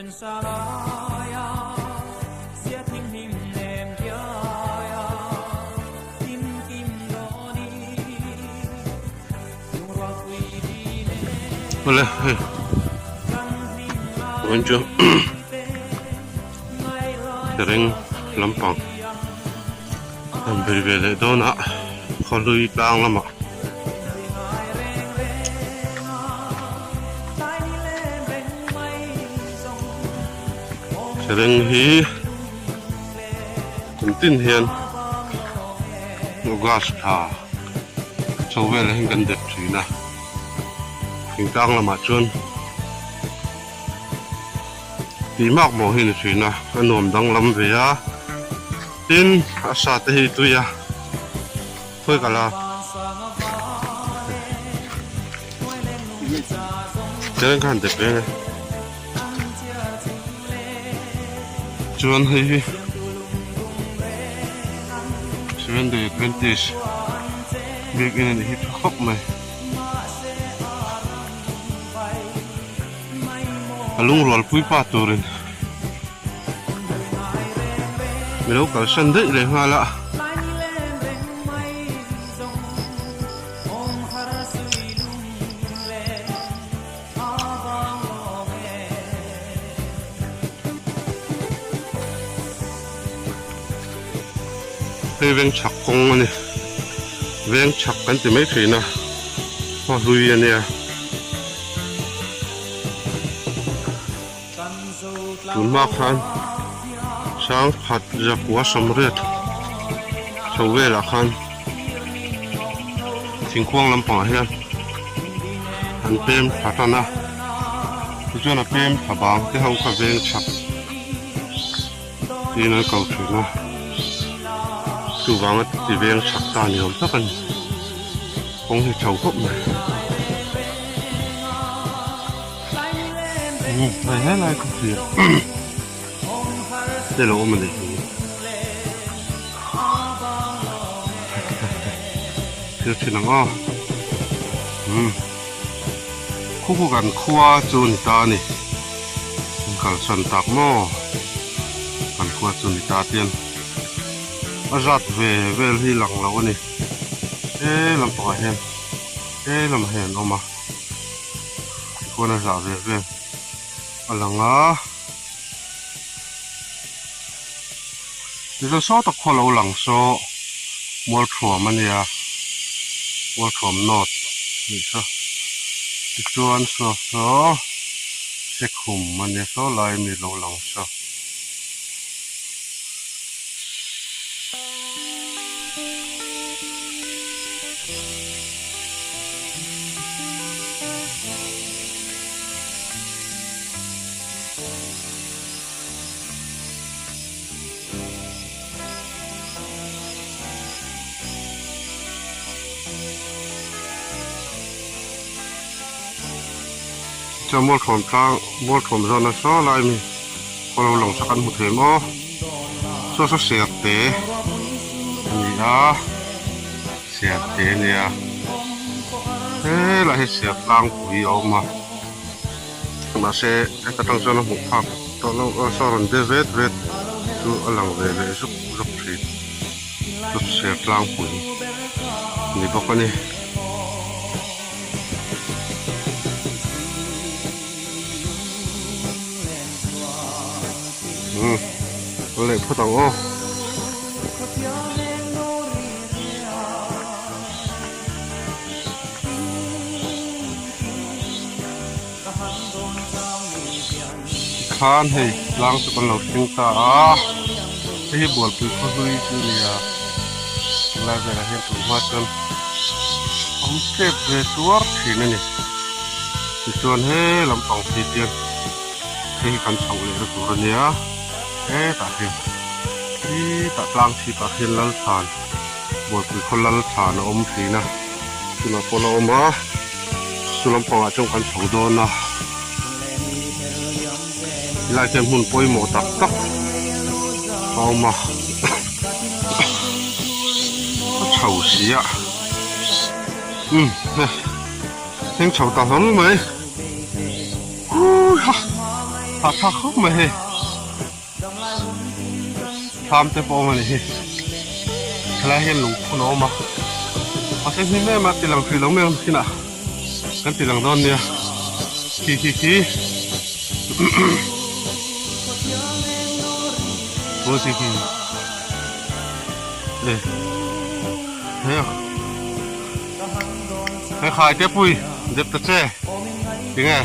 Awle hei vawiin chu thereng lampang han bei ve leh dawn a khawhlui tlang lamah. Thereng hi kum tin hian August thla chho velah hian kan dep thin a thingtlang lamah chuan tih mak maw hi a ni thin a a nuam danglam ve a tin a sa te hi tui a. Khawi kal a Chuan khan dep reng a Chuan hei hi Seven day Adventist biakin a nih hi tha khawp mai A lungrual pui pa turin mi lo kalsan daih leh nghal a. Hei veng chhak kawng a ni veng chhak kan ti mai thin a hma hlui a nia tun hma khan sangkhat zakua sawmriat chho velah khan thingkhuang lampangah hian an pem thla tan a tichuan a pem thla bang te ho kha veng chhak. Tiin an ko thin a, chuvanga ti veng chak ta ni awm tak a ni, kawng hi tho khawp mai. Umm hei helai khaw thlir te lo awm a nih hi thil thin ang aw umm khu khu kan khua chu ni ta a ni. Kalsan tak maw kan khua chu ni ta tian a zat ve vel hi lang lo a ni he lampangah hian he lamah hian an awm a tikhuan a zah ve vel a lang a tichuan saw tak khaw lo lang saw mualthuam a nia mualthuam north anih saw tichuan saw saw. Sekhum a nia saw lai mi lo lang saw. Chuan mualthuam tlang mualthuam zawn a saw lai mi khaw lo lang sak an hmu thei maw saw saw ser te a ni a ser te a nia helai hi ser tlangpui a awm a mahse heta tang chuan a hmuh phak tawh lo a saw rawn de vet vet chu a lang ve leh zuk zuk thin chu ser tlangpui a ni bawk a ni. Umm a leh phawt ang aw. Tikhan hei tlang chu kan lo thleng ta a hei hi bualpui khawhlui chu a ni a helai velah hian tun hma chuan awm tep ve tuar thin a ni tichuan he lampang phei chian hei hi kan chhoh leh na tur a nia hetah hian khitah tlang chhipah khian lalthan bualpui khaw lalthan a awm thin a chulai pawh a awm a chu lampangah chuan kan chho dawn a helai hian hmun pawimawh tak tak a awm a a chho si a umm hei thleng chho ta hlawl mai hui ha. Hahthlak khawp mai hei. Thlam te pawh a awm a ni hi. Helai hian lungphun a awm a. Mahse hnim em a ti lang hrih lo mai ang thinah kan ti lang dawn nia. Khi khi khi. Aw khi khi. E. He. He khai te pui dep ta che. Tinge.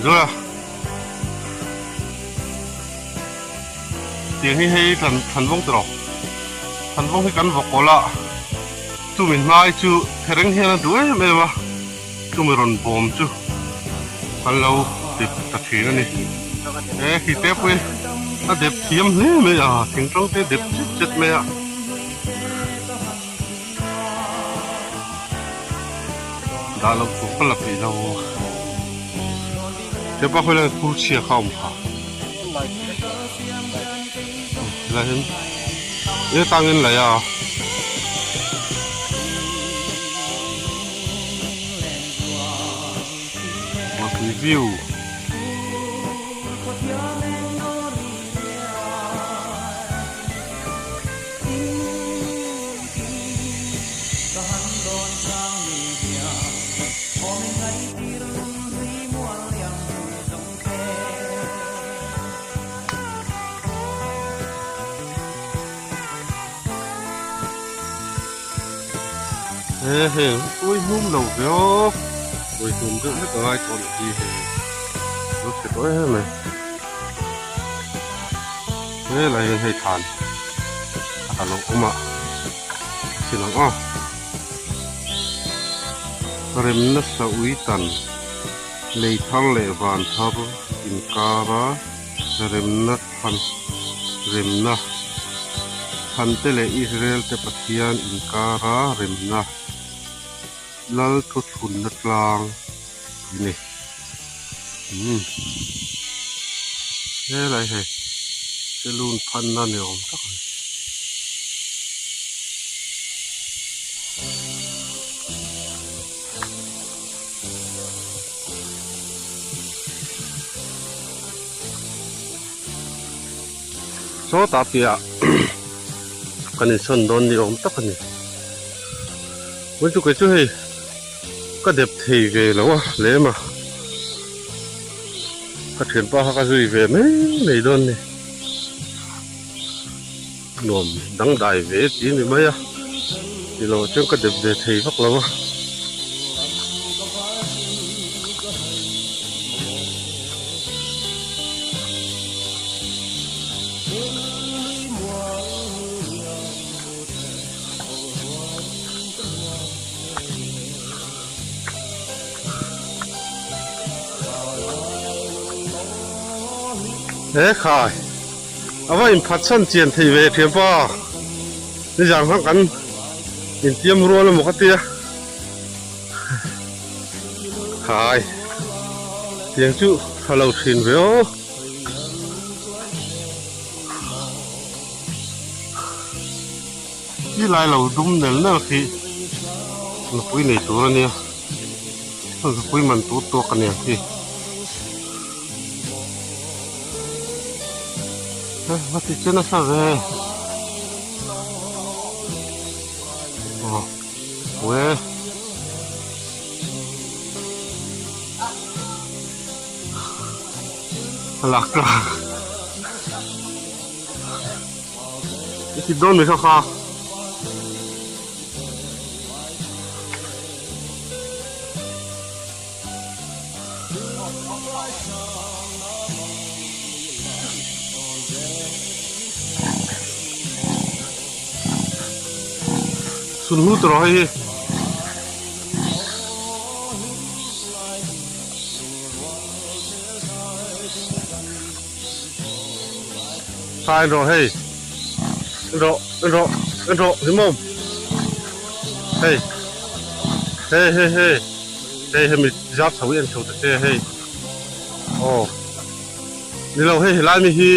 Zura Tiang hi hei tlan Thlanvawng tiraw Thlanvawng hi kan vawk kawl a chumi hnai chu thereng hian a duh em em a chumi rawn bawm chu kan lo dep ta thin a ni e khi te pawhin a dep thiam hle mai a thingtang te dep chet chet mai a. Dah loh tur ka la peih lo. Hepa khawi lai phur chhia kha a awm kha. Helai hian e tangin laih a. Buaipui view. He heng uai hnum lo ve aw uai hnum deuh hlek a ngai tawh loh hi hei lo chhe tawh em em mai. Helai hian hei thlan a lo awm a chin ang aw remna saui tan lei thar leh van thar inkar a remna thlan remna thlan te leh Israel te Pathian inkar a remna lal thuthlunna tlang a ni. Umm helai hei saloon phanna ni awm tak a ni. Sawtah piahah kan insawn dawn ni awm tak a ni. Vawiin chu kei chu hei. Ka dep thei ve lo a lem a, ka thianpa kha ka zui ve mai mai dawn ni, nuam dangdai ve ti ni mai a, tih loh chuan ka dep ve thei vak lo a. He khai a va inphatsan chian thei ve thiam pa nizan khan kan intiam rual emaw ka tia khai tiang chu tha lo thin ve aw. Ti lai lo dum nel nel khi nupui nei tur a nia nupui man tur tawk a nia khi va ti che nasa ve aw we lak tlang. I ti dawn mai kha kha. Sunhlu tawh hei hi. Kha en rawh hei en rawh en rawh en rawh hlimawm hei hei hei hei hei hemi zar chho hi en chho ta che hei aw ni lo hei helai mi hi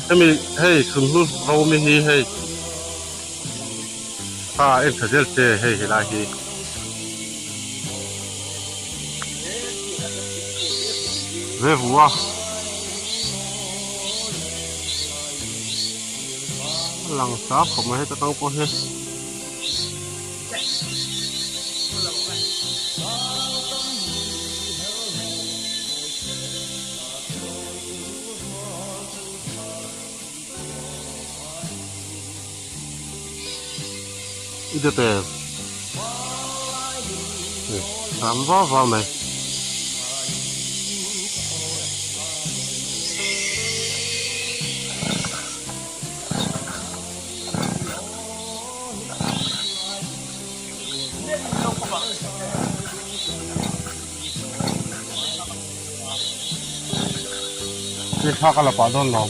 hemi hei chhunhlu ro mi hi hei kha en tha zel che hei helai hi. Ve vu a. A lang sa khawp mai heta tang pawh hi. I dete ram va va mai. Hei thla ka la pah dawn lo.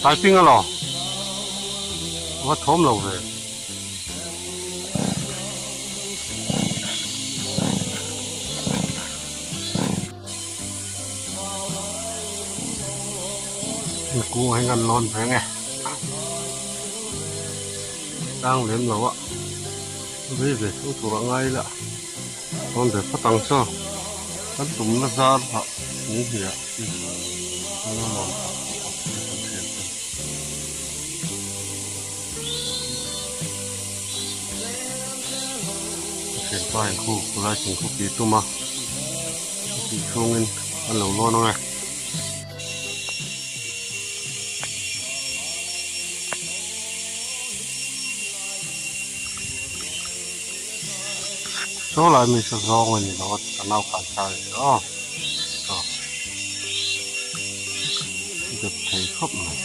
Typing a lo. Va thawm lo ve. Kung hi ngan lawn ve nge tang lem lo a vei ve tho tur a ngai la rawn ve phawt ang chaw kan tumna zar ah kung hnih ah an lo lawn phawt kan thian te. Thianpa in khu khulai thingkhu pi tum a a tih chhungin an lo lawn ang e. Saw lai mi sa zawng a ni lo a ka nau kai ta rih aw chaw dep thei khawp mai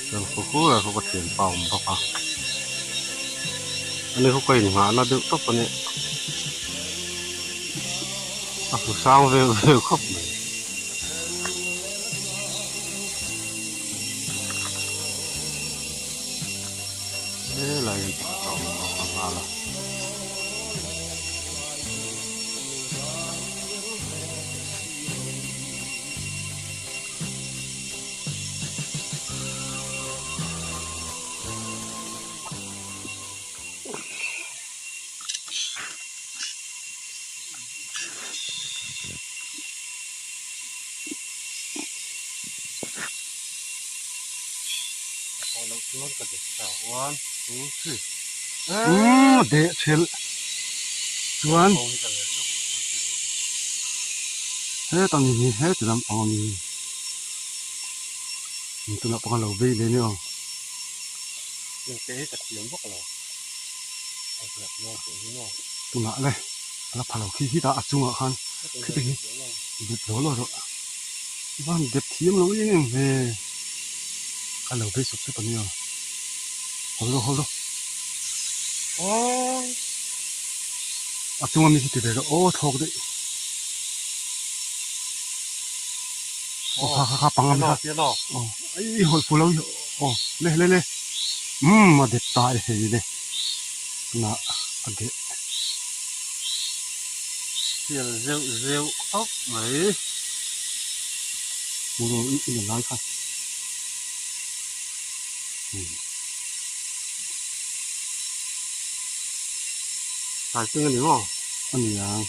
chuan khu khu lai khu ka thianpa a awm bawk a ani khu ka inngahna deuh tawp a nia a hmu sang vel vel khawp mai. Helai hian pakhat a awm bawk a nghal a. Umm deh chhelh chuan heta mi hi heti lampang ami hi tunah pawh khan lo vei leh nia aw. Tunah le a la pha lo khi khitah a chungah khan khiti khi dep lo lo rawh van dep thiam lo em em ve a lo vei sup sup a nia haw rawh haw rawh a chunga mi khi ti ve rawh aw thlawk daih aw kha kha kha panga mi kha aw ai hawlh fu lo hi aw le le le umm a dep ta e hei le tunah a deh. Sial zeuh zeuh khawp mai. Muro i in lai kha. Tlai peng a ni maw? A ni ang.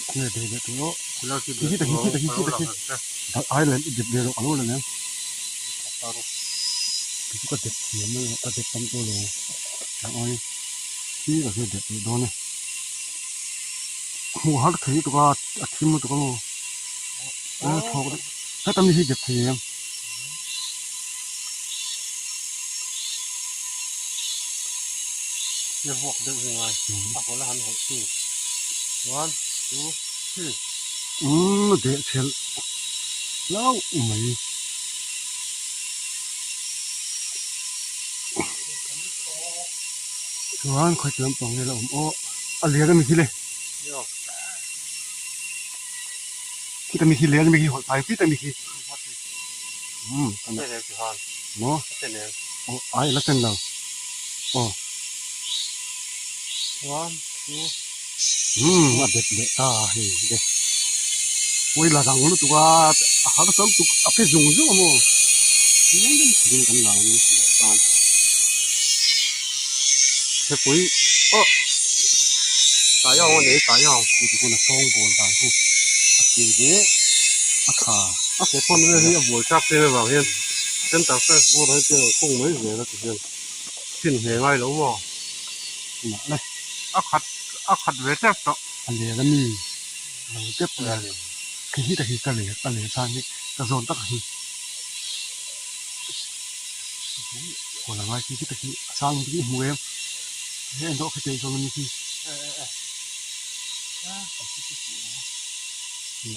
Khawnge dei leh tur aw. Khi khi ta khi khi ta khi khi ta khi. Ai len i dep ve rawh a lo la nen. Kei chu ka dep thiam a ka dep tam tawh lo. Eng hi ka hria dep leh dawn e. Hmuh har thei lutuk a a thim lutuk a maw a thawk deuh heta mi hi dep thei em. Nia vuak deuh hi ngai a hawl a han hawlh tu one two three. Umm deh chhelh hlauh mai. Chuan khawi lampang nge la awm aw a lian a mi khi le khita mi khi lian a mi khi hawlh phai khita mi khi umm maw aw ai la chen lo aw umm a bet leh ta hei le. Pawih la dang lutuk a, a har sa lutuk a phe zung zung a maw? Chiang deuh takin kan la ang tih tan. Hepui aw tai ang a nei tai ang. Khu ti hun a sawng bawl dan chu a ke leh a tha. A ke pawn vel hi a buai chak em avang hian center press bur hi chu a khung mai zel a ti hian thin hle ngai lo maw? Mah le. A khat a khat ve tep tawh. A lel a mi lo tep le. Khi hi ta hi ka lel ka lel chhan hi ka zawn tak hi. Huan a ngai khi khi ta khi a sang hi hmu em. He en dawh khi te zawng a ni khi. I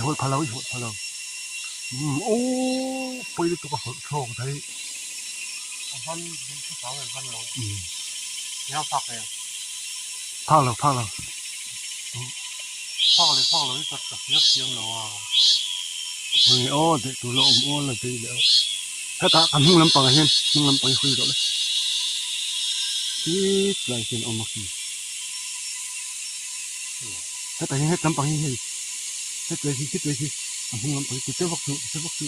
hawlh pha lo i hawlh pha lo. Umm aww pawi lutuk a hawlh thlawk daih. Phak lo phak lo. Hei aw deh tur la awm aw la bei leh aw. Hetah kan hnung lampangah hian hnung lampang hi hawi rawh le. Tip lai hian a awm a khi. Hetah hian het lampang hi hei het lai hi khit lai hi a hnung lampang hi ti che vak chu ti che vak chu.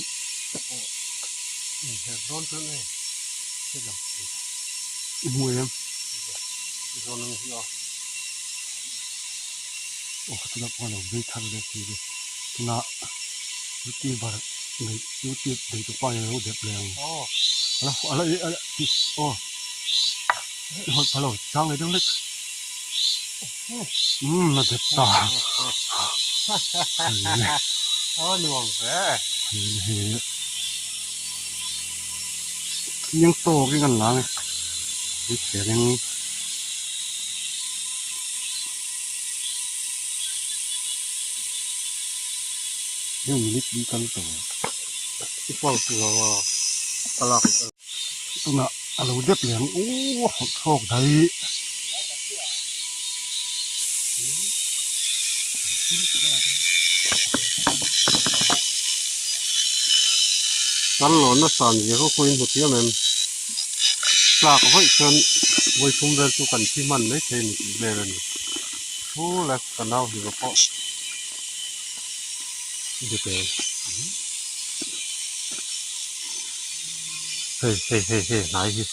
I hmu em? Aw chutah pawh a lo vei thar leh thei ve. Tunah youtuber nei youtube nei tu pa hian a lo dep leh ang. A la a la a la aw i hawlh pha lo chang leh deuh hlek. Umm a dep ta. Chiang tawkin kan la ang e. Tui kheleng. Heng minute hi kal tawh i pulse lo a ka lak tunah a lo dep leh ang aw a hawlh thlawk daih. Kan lawnna san zia khaw khawiin hmu thiam em? Tlak vaih chuan vawi thum vel chu kan thi hman mai thei a ni tih vel a ni. Thu leh ka nau hliva pawh dik e. Hei hei hei hei hnai hi.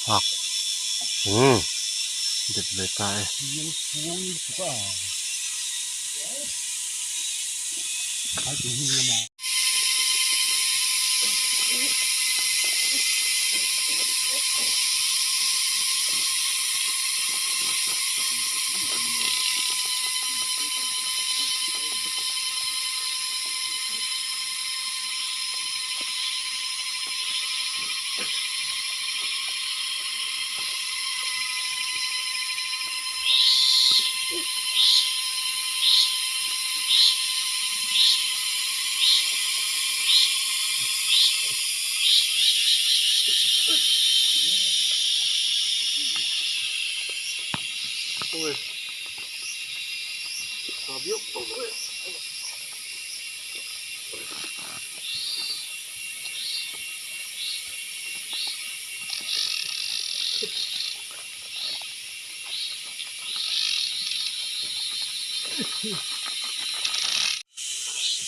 Phak umm dep ve ta e.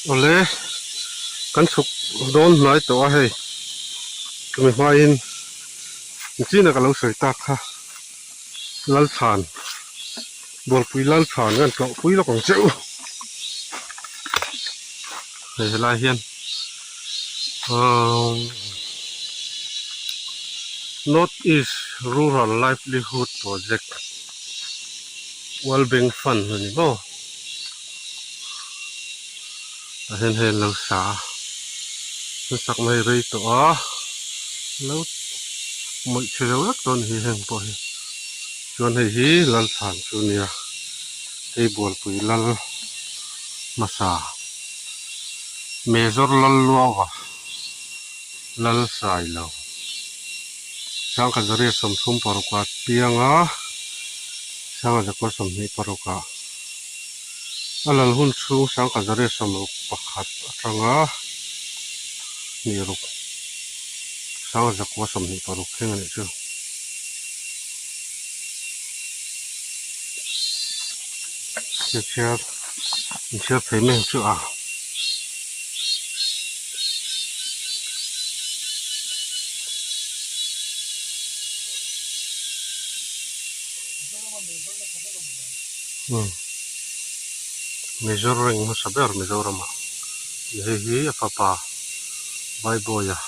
Awle kan chhuk dawn hnai tawh a hei chumi hmain chin a ka lo sawi tak kha Lalchhan Bualpui Lalchhan kan tlawh pui lawk ang che u hei helai hian umm North East Rural Livelihood Project World Bank Fund a ni maw tah hian hei an lo sa a an sak mai rei tawh a lo mawih chhe zo vek tawh a ni hi heng pawh hi chuan hei hi Lalchhan chu a nia hei Bualpui Lal hmasa Major Lalluauva Lal Sailo Sangkhat zariat 36 a piang a, Sangkhat zakua 21 ah a lal hun chhung Sangkhat zariat 61 atanga ni ruk. Sang zakua 26 thleng a nih chu. Chhiar inchhiar thei mai ang chu a. Umm Major rank hmasa ber Mizoram ah hei hi a fapa Vaibawi-a.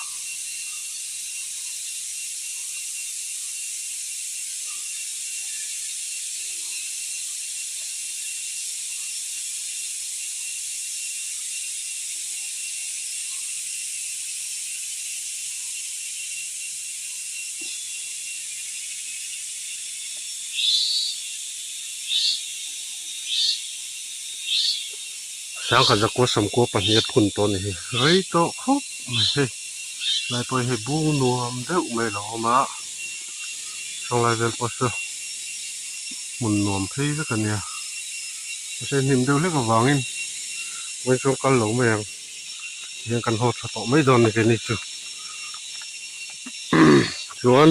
Sangkhat zakua sawmkua pahnih a phun tawh a ni hi rei tawh khawp mai hei lai pawh hi hei bung nuam deuh mai a lo awm a sawnglai vel pawh saw hmun nuam phei vek a nia mahse hnim deuh hlek avangin vawiin chuan kal lo mai ang tihian kan haw tha tawh mai dawn a ni keini chu chuan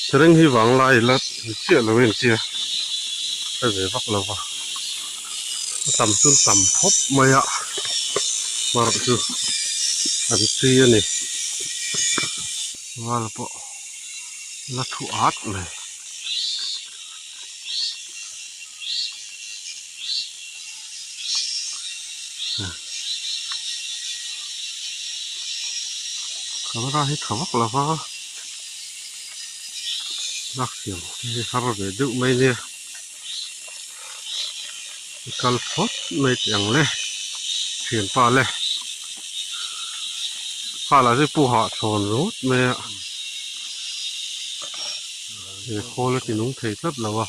thereng hi vanglai la ni chiah lo em tia hre ve vak lo va a tam chu tam khawp mai a hmarh chu an chi a ni val pawh la thu at mai. Camera hi tha vak lo va lak thiam hi har ve deuh mai nia i kal phawt mai teh ang le thianpa le kha lah chu pu hah chhawn ringawt mai a he khawl a ti nung thei tlat lo a.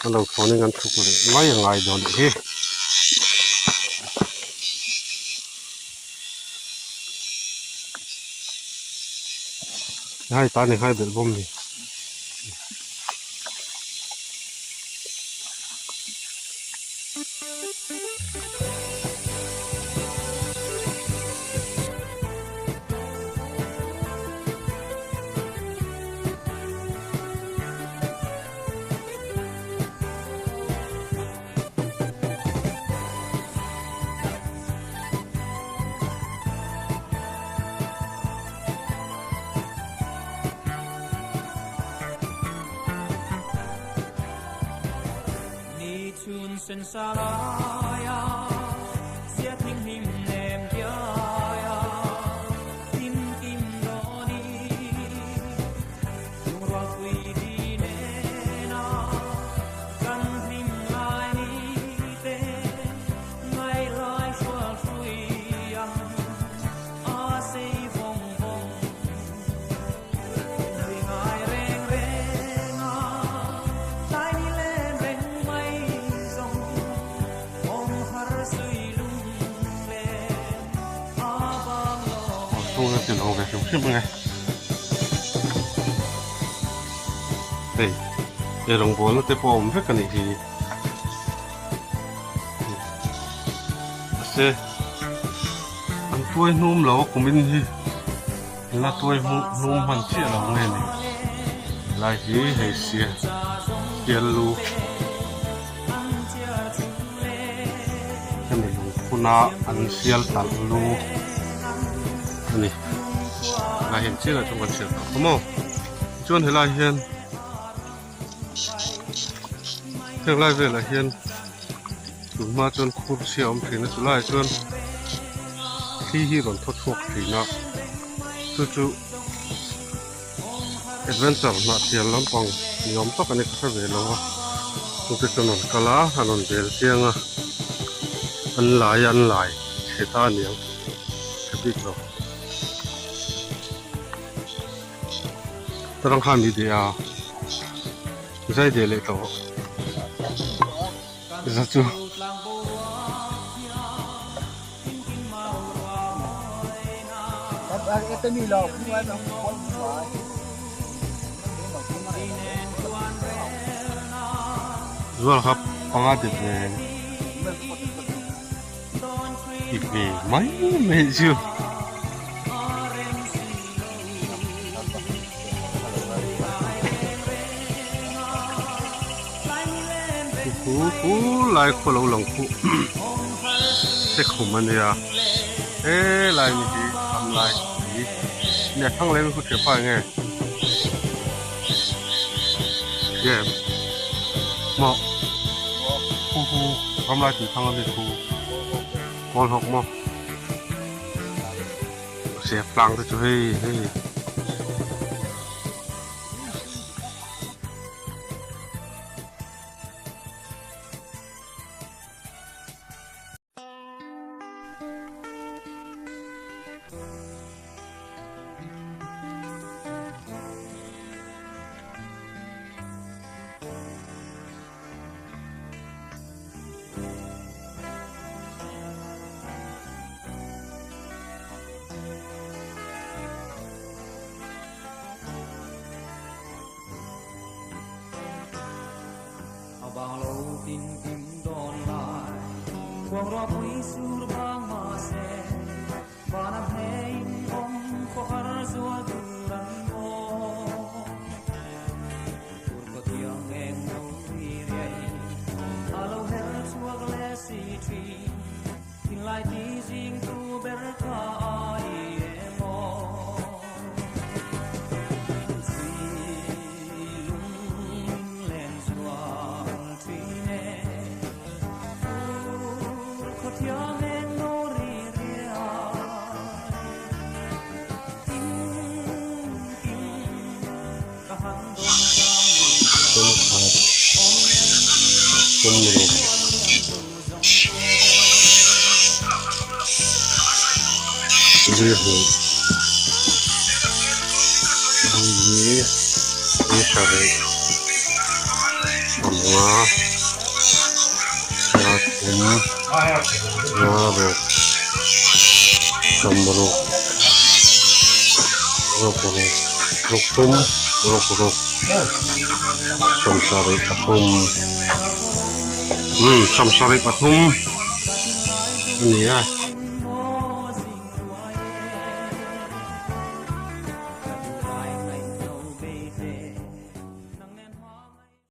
A lo thlawnin kan chhuk leh mai a ngai dawn hi. Hai ta ni hai belh bawm ni. Hrim hrim ange hei ei rawngbawlna te pawh a awm vek a nih hi mahse an tuai hnum lo a kumin hi an la tuai hnum hman chiah lo nge ni helai hi hei sia sial lu hemi lungphuna an sial talh lu a ni helai hian chiang ah chuan kan hriat tawh kha maw tichuan helai hian heng lai velah hian tun hma chuan khur chhia a awm thin a chulaiah chuan thli hi rawn thaw chhuak thin a chu chu adventure hnah thial lampang ni awm tak a ni ka hre ve lo a chungte chuan an rawn kal a an rawn bel chiang a an lai an lai chhe ta a niang hre bik lo. Tarang khan mi deh a zai deh leh tawh za chu. Zual kha panga dep ve. Ti ve mai mai chu. Khu khu lai khaw lo lang khuh se khum a nia he lai mi hi am lai hi nia thlang leh khu thia pa enge nge maw khu khu ram lai tih thang a mi khu kawl hawk maw sep tlang te chu hei hei. Sawmsarih pathum a ni a.